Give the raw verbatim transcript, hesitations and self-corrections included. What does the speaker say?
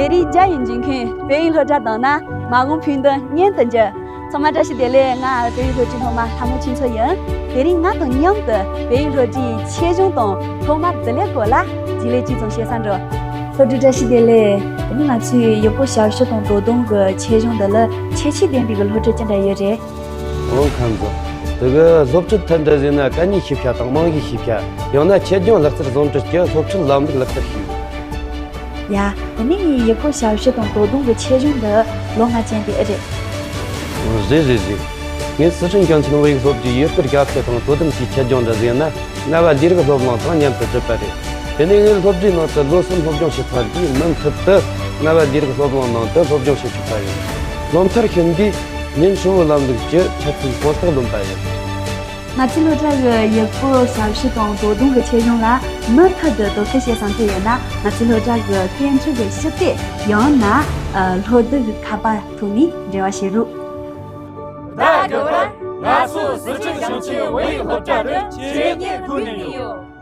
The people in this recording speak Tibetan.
དེ་རིང་རྒྱ་ཡི་འཇིགས་མཁན་བལ་ཡུལ་སློབ་གྲྭ་དང་ན་མ་འོངས་ཕུགས་འདུན་མཉེན་དུ་འགྱུར། ཚང་མ་བཀྲ་ཤིས་བདེ་ལེགས། ང་བལ་ཡུལ་སློབ་གྲྭའི་སློབ་མ་ལྷ་མོ་ཆོས་མཚོ་ཡིན། དེ་རིང་ང་དང་མཉམ་དུ་བལ་ཡུལ་སློབ་གྲྭའི་ཆེད་གཞུང་དང་སློབ་མ་བསྡུ་ལེན་སྐོར་ལ་རྗེས་ལུས་གཅིག་ཙམ་བཤད་ས་འགྲོ། སློབ་ཕྲུག་བཀྲ་ཤིས་བདེ་ལེགས། དེ་ནི་ང་ཚོའི་ཡུལ་སྐོར་ཞབས་ཞུ་དང་དོ་དམ་གྱི་ཆེད་གཞུང་འདི་ལ་ཁྱད་ཆོས་ལྡན་པའི་གི་སློབ་ཕྲུག་ཅི་འདྲ་ཡོད་རེད། འོང་ཁམས་བཟང་། དེ་གི་སློབ་ཁྲིད་ཐད་འདྲ་ཟེར་ན་གད་སྙིགས་ཤེས་བྱ་དང་རྨང་གཞི་ཤེས་བྱ། ཡང་ན་ཆེད་སྦྱོང་ལག་རྩལ་ཟུང་འབྲེལ་གྱི་སློབ་ཁྲིད་ལམ་ལུགས་ལག་བསྟར་ཞུས། ཡ། དེ་ནས་ངའི་ཡུལ་སྐོར་ཞབས་ཞུ་དང་དོ་དམ་གྱི་ཆེད་གཞུང་འདི་ལོ་ལྔ་ཅན་དེ་ཨེ་རེད། རེད་རེད་རེད། ངས་སི་ཁྲོན་ཞིང་ཆེན་བོད་ཡིག་སློབ་སྡེའི་ཡུལ་སྐོར་རྒྱབ་སྐྱོར་དང་དོ་དམ་གྱི་ཆེད་སྦྱོང་འདྲ་ཟེར་ན་རྔ་བ་ལས་རིགས་སློབ་གླིང་དང་མཉམ་དུ་གྲུབ་པ་རེད། དེ་ནས་ངས་སློབ་གྲྭའི་ནང་དུ་ལོ་གསུམ་སློབ་སྦྱོང་བྱས་ཚར་རྗེས་མུ་མཐུད་དུ་རྔ་བ་ལས་རིགས་སློབ་གླིང་ནང་དུ་སློབ་སྦྱོང་བྱེད་ཆོག་པ་ཡིན། སློབ་མཐར་ཕྱིན་དུས་ཉིན་ཧྲིལ་བོའི་ལམ་ལུགས་ཀྱི་འཆད་ཁྲིད་དཔང་རྟགས་ལོན་པ་ཡིན། ང་ཚོའི་སློབ་གྲྭ་གི་ཡུལ་སྐོར་ཞབས་ཞུ་དང་དོ་དམ་གྱི་ཆེད་གཞུང་ལ་མུ་མཐུད་དུ་དོ་ཁུར་བྱེད་བསམ་གྱི་ཡོད་ན། ང་ཚོའི་སློབ་གྲྭ་གི་སྐད་འཕྲིན་གྱི་ཞུ་དེབ་ཡང་ན་ཨ་སློབ་དེབ་ཀྱི་ཁ་པར་ཐོག་ནས་འབྲེལ་བ་བྱེད་རོགས། ཟླ་དགུ་པར་ང་ཚོ་སི་ཁྲོན་ཞིང་ཆེན་བོད་ཡིག་སློབ་གྲྭ་དུ་ཆེད་གཉེར་དགོས་ནི་ཡོད།